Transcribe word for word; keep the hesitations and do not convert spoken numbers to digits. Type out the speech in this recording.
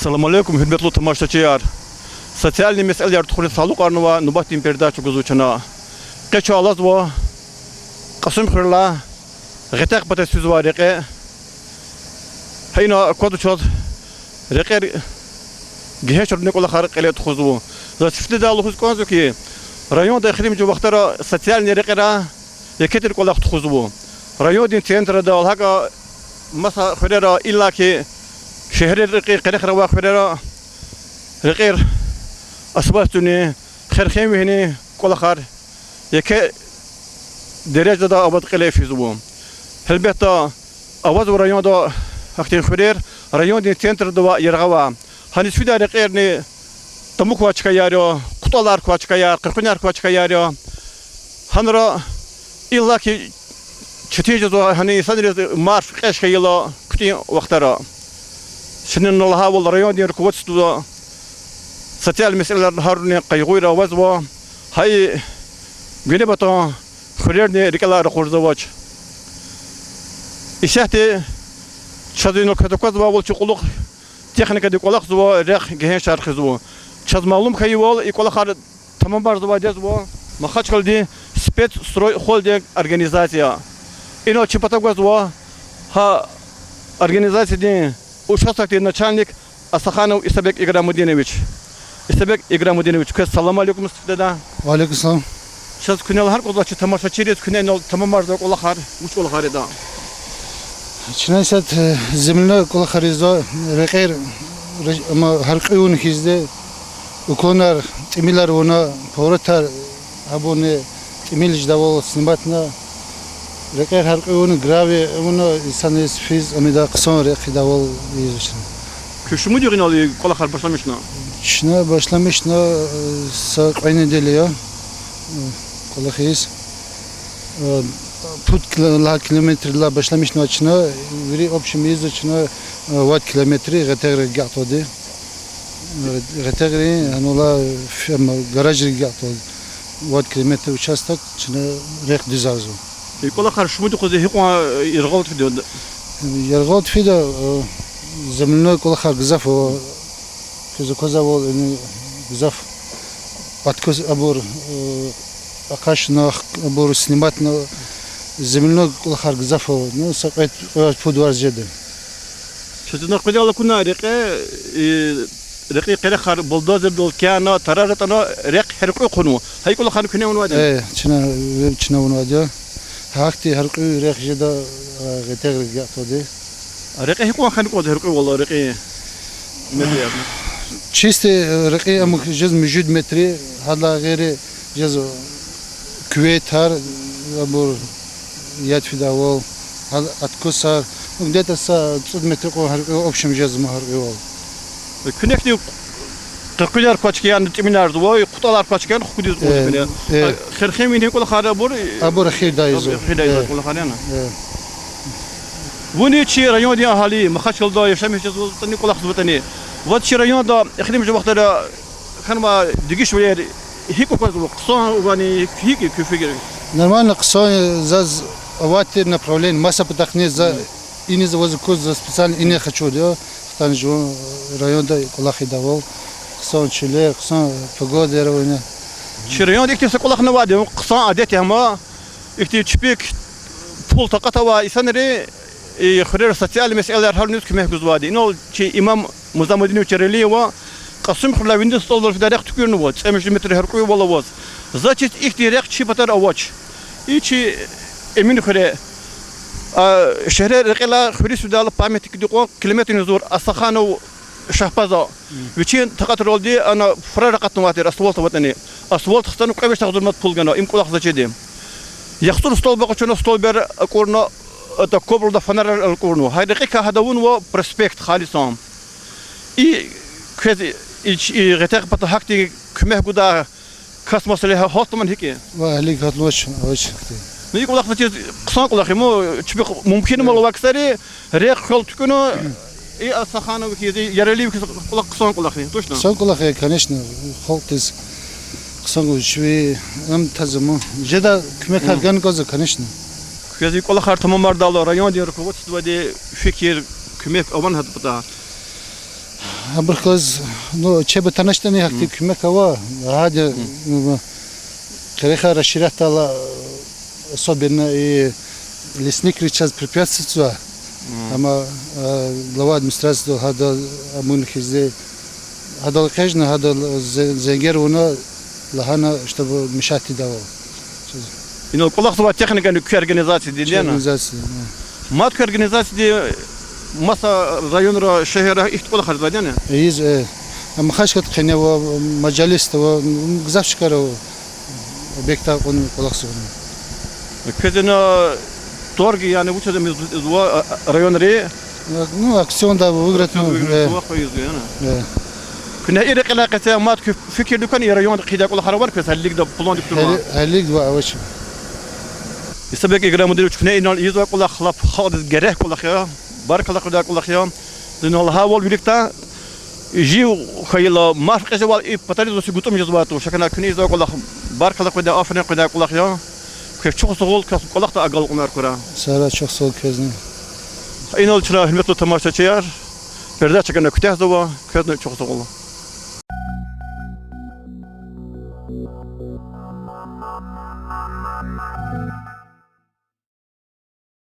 Салам алейкум, гьуьрметлу тамашачияр! Социальный месэлаяр тухуниз талукьарнавай нубатдин передача гузва чна. Къе чун алазва Кьасумхуьрелай Гъетягъ патаз физвай рекье. Гьа ина аквазва чаз рекьер гегьеншарунин кӀвалахар кьиле тухузва. Заз сифтедай лугьуз кӀанзава хьи, районда эхиримжи вахтара социальный рекьера еке тир кӀвалах тухузва. Райондин центрдал, гьакӀа маса хуьрера, иллаки шегьеррин рекьи къерехра авай хуьрера рекьер асфальт туни, херхен вегьини кӀвалахар еке дережада аваз кьиле физва. Гьелбетда, авазва районда гьахьтин хуьрер, райондин центрда ва яргъа ава. Гьаниз фидай рекьерни тамуквай чкаяр я, кутӀалар квай чкаяр, къекъуьнар квай чкаяр я. Гьанра иллаки четин жезва гьана инсанриз марф кьеж хьайила хъуьтӀуьн вахтара. Чна лагьайвал, райондин руководствода социальный месэлаяр гьарунин къайгъуяр авазва, гьа и гуьне патан хуьрерни рикӀелай ракъурзавач. Исятда чаз ина квез аквазвайвал, чи кьулухъ техникади кӀвалахзава, рехъ гегьеншар хъийизва. Чаз малум хьайивал, и кӀвалахар тамамарзавайди язва Махачкъаладин Спецстройхолдинг организация. Ина чи пата гвазва гьа организациядин участокдин начальник Асаханов Исабек Играмудинович. Исабек Играмудинович, квез салам алейкум, студияда. Ва алейкум салам. Чаз куьне лагьана кӀанзава, чи тамашачийриз, куьне инал тамамарзавай кӀвалахар вуч кӀвалахар ятӀа? Чна исятда, э, земляной кӀвалахар ийизва, рекьер, ре-, ама гьяркьуь авуна хьизди, уклонар, тӀимилар авуна, поворотар, абурни тӀимил жедайвал сниматна, рекьер гьяркьуь авуна, гравий авуна, инсанриз физ, ам ида хъсан рехъ ийидайвал ийизва чна. Куьн шумуд югъ инал и кӀвалахар башламишна? Чна башламишна, э, са кьве неделя я, э, кӀвалах ийиз. Э, пуд кило-, лагьай километрдилай башламишнавай чна, вири общем ийизва чна, э, вад километр Гъетягърик агакьдалди. Э, Гъетягърин, гьанал алай ферма, гаражрик агакьдалди вад километр участок чна рехъ дуьзарзава. И кӀвалахар шумуд юкъуз гьикьван яргъал фида? Яргъал фида, э, земляной кӀвалахар гзаф ава, квез аквазвайвал, яни гзаф откос абур, э, акъатна, абур сниматна, земляной кӀвалахар гзаф ава, ну, са кьве-, кьве пуд варз жеда. Чаз ина къведайла акуна рекье, и, рекьин къерехар бульдозердал кяна, тарар атӀана, рехъ гьяркьуь хъувуна. Гьа и кӀвалахар куьне авунвайди я? Э, чна, чна авунвайди я. Гьахьтин гьяркьуь рехъ жеда, э, Гъетягърик агакьдалди. А рекье гьикьван хьана кӀанзава гьяркьуьвал, рекьин метрияр? Чисто, э, рекьин ам жез муьжуьд метр, гьадалай гъейри жез кюветар, абур яд фидайвал, гьа откосар, ну, где-то са цӀуд метр кьван гьяркьуьвал, общем жез ма гьяркьуьвал. Куьне ихьтин къекъуьнар квай чкаярни тӀимиларзавай, кутӀалар квай чкаяр хкудиз кӀанзава куьне. Э. А херхен вегьин кӀвалахар абур, абур эхирдай ийизва. Эхирдай ийизва кӀвалахар яни? Э. Вуни чи райондин агьали, Махачкъалада яшамиш жезватӀани, кӀвалахзаватӀани, ваз чи районда эхиримжи вахтара хьанвай дегишвилер гьикӀ аквазва, хъсан вани, гьикӀ я куь фикир? Нормально, хъсан я, заз авай тир направление, маса патахъни за иниз аваз акуз, за специально ине хачурди я, хтана жуван районда кӀвалах ийидайвал, хъсан чилер, хъсан погодаяр авайни. Чи районда ихьтин са кӀвалахни авайди, хъсан адет я ма, ихьтин чпик пул такьат авай инсанри и хуьрера социальный месэлаяр гьялуниз куьмек гузвайди. Инал чи имам Музамудинович Яралиева Кьасумхуьрелай виниз СтӀалдал фидай рехъ туькӀуьрнава, цӀемуьжуьд метр гьяркьуьвал аваз. За чиз ихьтин рехъ чи патара авач. И чи Эминхуьре, а, шегьре рекьелай хуьруьз фидайла памятникдин кьван километрни зур Асаханов Шагьпаза. Вичин такьатралди ана фурар акъатнавай тир, асфальт аватӀани. Асфальт хцана кьве виш агъзур манат пул гана, им кӀвалахзавачирди. ЯхцӀур столб акъачуна, столбар акӀурна, ата кобралда фонарар акӀурнава. Гьа рекьикай гьада авунва проспект халисан. И квез и, и Гъетягъ пата гьахьтин куьмек гудай кас-масала гьа-, гьалтнамани гьикӀ я? Ва гьелелиг гьалтнавач, авач гьахьтин. Ну, и кӀвалах заз чиз хъсан кӀвалах я, ма, чпихъ мумкинвал авай ксари рехъ хвел туькӀуьрна, и Асахановихъ хьиз, и Яралиевихъ хьиз кӀвалах хъсан кӀвалах я, точно? Хъсан кӀвалах я, конечно, халкьдиз хъсан кӀвалах, чпи ам таза ма. Жедай куьмекар гана кӀанзава, конечно. Квез и кӀвалахар тамамардайла райондин руководстводи фикир, куьмек авани гьадан патай? Абурухъ галаз, ну, чеб атаначтӀани гьахьтин куьмек ава, гьада, ну, къерехар расширять ийидайла, особенно и лесникри чаз препятствовать ийизва. Амма, э, глава администрациядал гьада амун хьизди, гьадал экъечӀна, гьадал зе-, зенгер авуна, лагьана, чтобы мешать ийидайвал. Инал кӀвалахзавай техникани куь организациядин, яни? Организацияди, да. Мад куь организацияди маса районра, шегьерра ихьтин кӀвалахар ийизва, яни? Ийизва, э. Амма Хасавюртда къене ава, Мажалисда ава, м, гзаф чкайра ава объектар кьуна кӀвалахзавай. Квез ина торг, яни вучиз ийизва, а, районри? Ну, аукционда выиграть, ну, выиграть, э, кӀвалах ийизва, яни? Э. Куьне и рекьелай къеце мад куь фикирда кван, и районда хъийидай кӀвалахар авани квез, гьелелигда, пландик туман? Гьеле-, гьелелигда авач. Исабек Играмудинович, куьне инал ийизвай кӀвалах лап халкьдиз герек кӀвалах я, баркалла къведай кӀвалах я. Зун лагьайвал виликдай, жив хьайила, марф кьезвайвал и патариз зун гуцӀум жезвай туш. Гьакӏни куьне ийизвай кӀвалах баркалла къведай, аферин къведай кӀвалах я. Квез чухсагъул, квез кӀвалахда агалкьунар хьурай. Сагърай, чухсагъул квезни. Инал чна, гьуьрметлу тамашачияр, передача гана куьтягьзава, квезни чухсагъул.